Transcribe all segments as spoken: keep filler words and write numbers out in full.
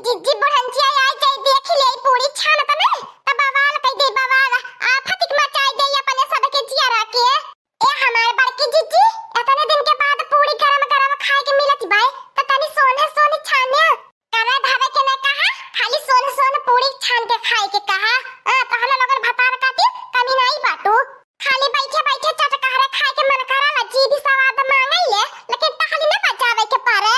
जिज्जी बुढ़ंचिया आई जाई, देखि लेई पूरी छानत नहीं, त बवाल कइ देई, बवाल। आफत के मचाई देई अपने सबके जियरा के। ए हमार बड़की जिज्जी, एतने दिन के बाद पूरी गरम गरम खाए के मिलत बाय, त तनी सोने सोने छाने। करे धरे के न कहा, खाली सोने सोने पूरी छान के खाए के कहा। आ, त हम लोगन भतार काटी कमी नाई बाटू। खाली बैठे बैठे चटकहरे खाए के मन करला, जीभी स्वाद मांगइले, लेकिन टहली न बजावे के परे।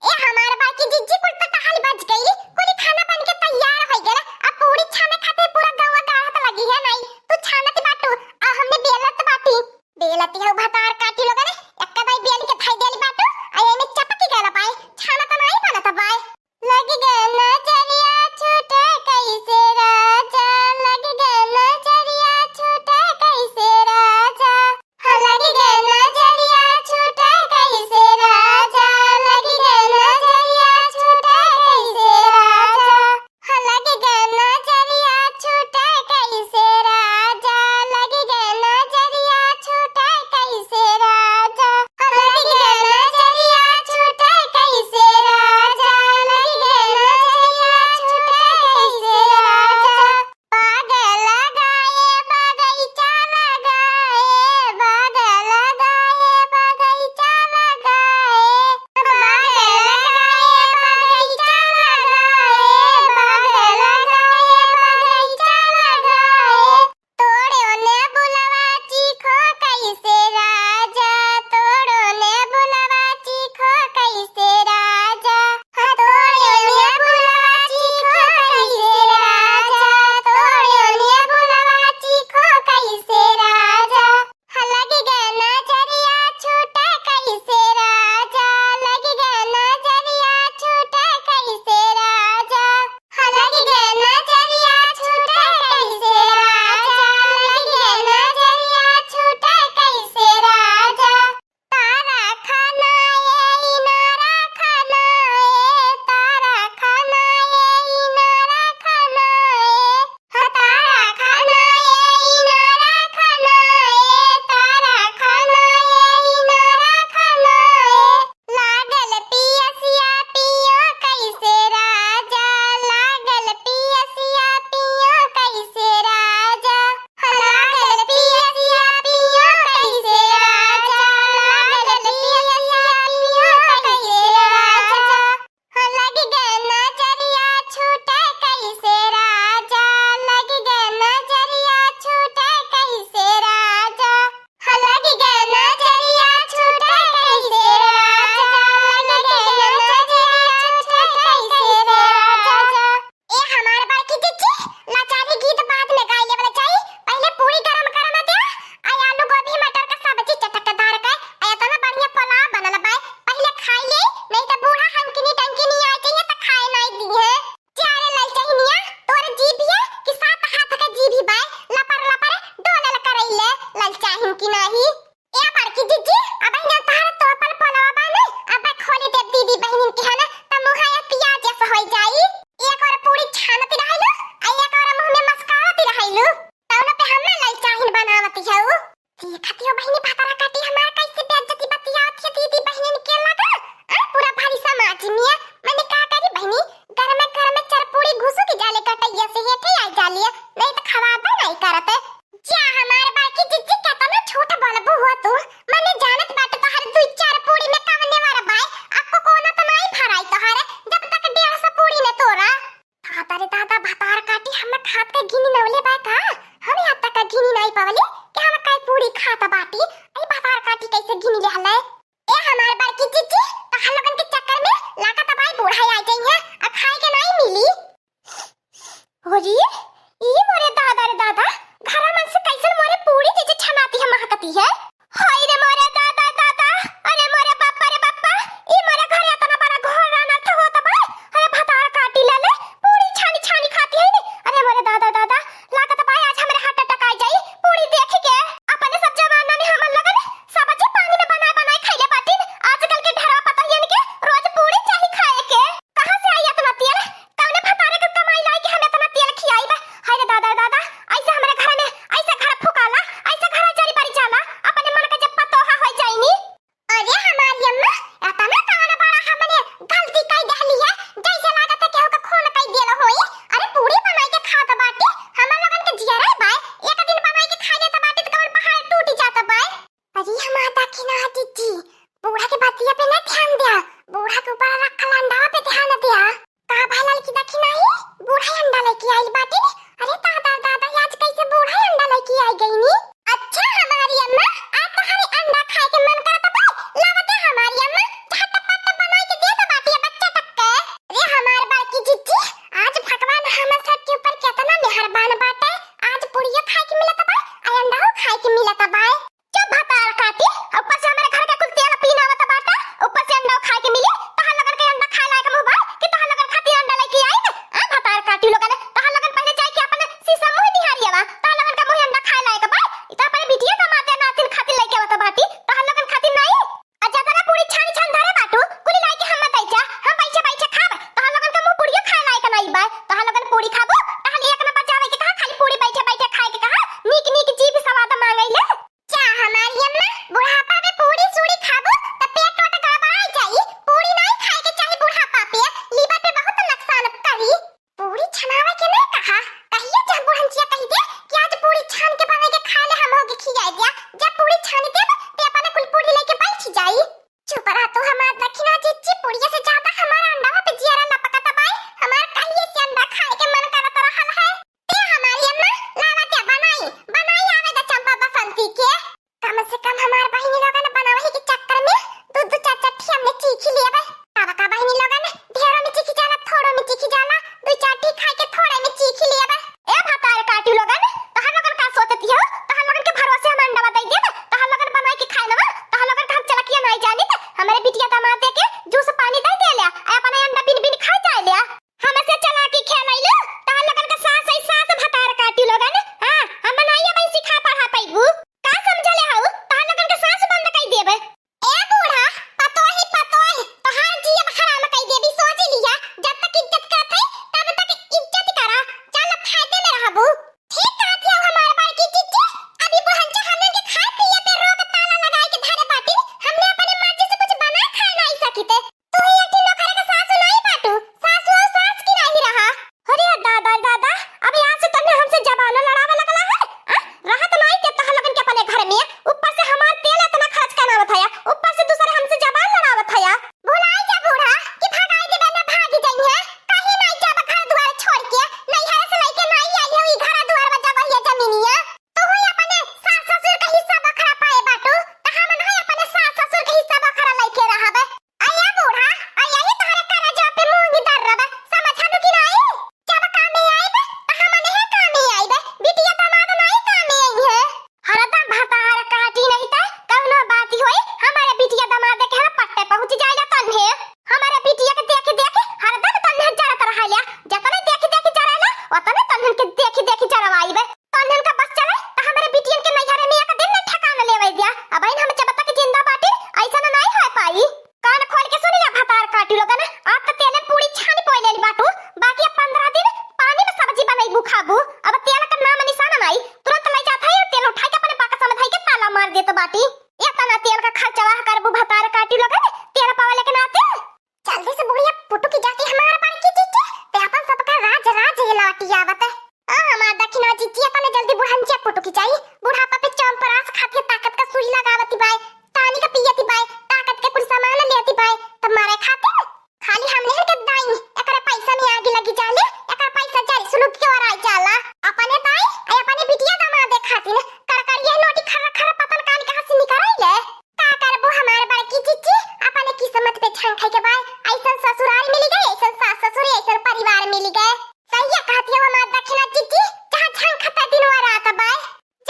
ए हमार बड़की जिज्जी, कुल त टहल बज गई, कुल खाना बन के तैयार होइ गइल। अब पूरी छाने खातिर पूरा गौवा गाढ़त लगी है नाई। तू छानत बाटू, आ हमने बेलत बाटी। बेलती हऊ भतार काटी लोगन, एक्का दाई बेल के धई देली बाटू, आ एमे चपकी गइल बाय, छानत नाई बनत बाय। लग गए नजरिया छूटे कैसे राजा, लग गए नजरिया छूटे कैसे राजा, हाँ, लग गए नजरिया छूटे कैसे राजा, लग गए नजरिया छूटे कैसे राजा, हाँ, लग गए नजरिया छूटे कैसे राजा, लग गए नजरिया छूटे कैसे राजा, हाँ, लग गए नजरिया छूटे कैसे राजा, लग गए नजरिया छूटे कैसे राजा। बाग लगाए बगीचा लगाए, बाग लगाए बगीचा लगाए, बाग लगाए बगीचा लगाए, बाग लगाए बगीचा लगाए। तोड़ो ने बुलवा चीखो कैसे राजा, तोड़ो ने बुलवा चीखो कैसे राजा, हाँ, तोड़ो ने बुलवा चीखो कैसे राजा, तोड़ो ने बुलवा चीखो कैसे राजा, हाँ, लग गए नजरिया छूटे कैसे राजा, लग गए नजरिया छूटे कैसे राजा, हाँ, लग गए नजरिया छूटे कैसे राजा, लग गए नजरिया छूटे कैसे राजा। तारा खाना ए इनारा खाना ए, तारा खाना ए इनारा खाना ए, हाँ, तारा खाना ए इनारा खाना ए, तारा खाना ए इनारा खाना ए। लागल पियसिया पियो कैसे राजा, लागल पियसिया पियो कैसे राजा, लागल पियसिया पियो कैसे राजा, लागल पियसिया पियो कैसे राजा। लग गए नजरिया छूटे कैसे राजा, लग गए नजरिया छूटे कैसे राजा, लग गए नजरिया छूटे कैसे राजा, लग गए नजरिया छूटे कैसे राजा। ए हमार बड़की जिज्जी, लाचारी गीत बाद में गाई लेवल जाई, पहिले पूरी गरम गरम दे, आ आलू गोभी मटर का सब्जी चटकदार के, आ एतना बढ़िया पुलाव बनल बाय, पहिले खाई ले, नहीं त बूढ़ा हंकिनी टंकिनी आ जाइए त खाए नाई दिहे। जा रे ललचहिनिया, तोर जीभिया कि सात हाथ के जीभी बाय, लपर लपर डोलल करैले, ललचाहिन की नाही। ए बड़की जिज्जी, अबहिं जब तोहर तोपल पोलवा बा न, अबे खोली देब दीदी बहिनिन के है ना, त मुँह या पियाज जस होई जाई। एक ओर पूरी छानती रहलू, आ एक ओर मुँह में मस्कावती रहलू। तौनो पे हम ना ललचाहिन बनावती हऊ। देखती हो बहिनी, भतरा काटी हमार कैसे बेइज्जती बतियावत है दीदी बहिनिन के लगा। आ, पूरा भारी समाज में। मने का करी बहिनी, घर में, घर में चरपूरी घुसुकी जाले कटैया से हेठे आई जालिया, नहीं त खवाबे नहीं करत। जा हमार बड़की जिज्जी, केतना झूठ बोलबू हो तू। मने जानत बाटे तोहर दुई चार पूरी में कवने वर बाय, अक्को कोनो त नाई भराई तोहर, जब तक डेढ़ सौ पूरी न तोरा। दादा रे दादा, भतार काटी हम खात के गिनी नवले बाय का? हम आज तक गिनी नाई पवली कि हम काई पूरी खात बाटी। आई भतार काटी कैसे गिनी लेहले? ए हमार बड़की जिज्जी, तोहर लोगन के चक्कर में लागत बाय बूढ़ा आ जाई है, अब खाए के नाई मिली। होरी, ई मोरे दादा रे दादा, घरा मन से कैसन मोरे पूरी चीज छनाती है, महकती है। हाय रे मोरे दादा दादा, अरे मोरे बापा रे बापा, ई मोरे घरे इतना बड़ा घोर अनर्थ होत बा। अरे भतार काटी ले ले, पूरी छानी छानी खाती है नी। अरे मोरे दादा दादा, लागत बा आज हमरे heart attack आ जाई। पूरी देख के अपने सब जमाना में हमन लगन सब्जी पानी में बनाए बनाए खैले बाटिन, आजकल के घरवा पतोहियन के रोज पूरी चाही खाए के। कहाँ से आई इतना तेल? कौने भतारे के कमाई लाई कि हम इतना तेल खियाई? कि जइहे, कहीं नाई जाब घर दुआर छोड़ के, नैहर से लइके नाई आई हो ई घर दुआर बा जगहिया जमीनिया। तू ही अपने सास ससुर के हिस्सा बखरा पाए बाटू, त हम नहीं अपने सास ससुर के हिस्सा बखरा लइके रहबे। अया बूढ़ा, अया ही तोहरे करजवा पे मूंगी दर्रब, समझलू कि नाई? जब कामे आइबे, त हमने है कामे आइबे, बिटिया दामाद नाई कामे आई है। हरदम भतार काटी नहीं त कौनो बात होई, हमारे बिटिया दामाद के हम पट्टे पहुँच जाइला तन्हे। हमारे बिटिया के देख देख हरदम तन्हे जरत रहलिया, जतने देख देख जरेला, ओतने तन्हन के देख देख जरवाइबे। तन्हन का बस चले त हमारे बिटियन के नैहरे में एक दिन न ठिकाना लेवे दिया। अबहिन हम जब तक जिंदा बाटी, ऐसा न नाई हो पाई। कान खोल के सुन लिया भतार काटी लोगन, आज त तेले पूरी छानी पोई लेली बाटू, बाकी अब पन्द्रह दिन पानी में सब्जी बनैबू खाबू। अब तेल का नाम निशान नाई, तुरंत ले जात है और तेल उठाई के अपने बाकस में धई के ताला मार देत बाटी। इतना तेल का खर्चवा करबू भतार काटी लोगन, तेल पावे लेके नाते। जल्दी से बुढ़िया पुटुकी जाके हमार बड़की जीजी, ते अपन सबका राज राज ये लौटी आवत। आ, हमार दखिना जीजी, अपने जल्दी बुढ़न जे पुटुकी जाई। बुढ़ापा पे चौंपरास खातिर ताकत का सुई लगावती बाय, तानी का पियती बाय, ताकत के कुल सामान लेती बाय, तब मारे खातिर। खाली हमने के दाई, एकरा पैसा में आगी लगी जाले, एकरा पैसा जारी सुलूक के ओराई जाला। अपने दाई, आ अपने बिटिया दामाद खातिर, कर कर ये नोटी खर्रा खर्रा पतन कान के हंसी निकराई ले। का करबू हमार बड़की जीजी, अपने किस्मत पे छांग खाई के बाय, ऐसन ससुराल मिल गए, ऐसन सास ससुर, ऐसन परिवार मिल गए। सही कहती हो हमार दखिना जीजी, जहाँ छांग खाता दिन व रात बाय।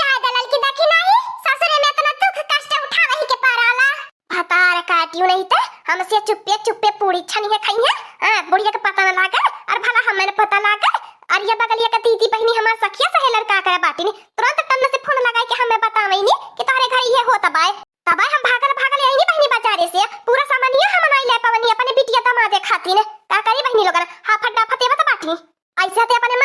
जाए दलाल की दखिना ही, ससुरे में इतना दुख कष्ट उठावे ही के पड़ाला। भतार काटियो नहीं त, हमसे चुप्पे चुप्पे पूरी छनी है खाई है। हाँ, बुढ़िया के पता न लागे, और भला हमें न पता लागे। और ये बगलिया का दीदी बहनी हमार सखिया सहेलर का करे बाटी नी, तुरंत टन्न से फोन लगाई के हमें बतावे नी कि तोहरे घर ये होता बाय। तबाय हम भागल भागल यही बहनी बाजारे से, पूरा सामानिया हम नाई ले पवनी अपने बिटिया दामादे खातिन। का करी बहनी लोगन, हाफत डाफत एवत बाटी। ऐसे ते अपने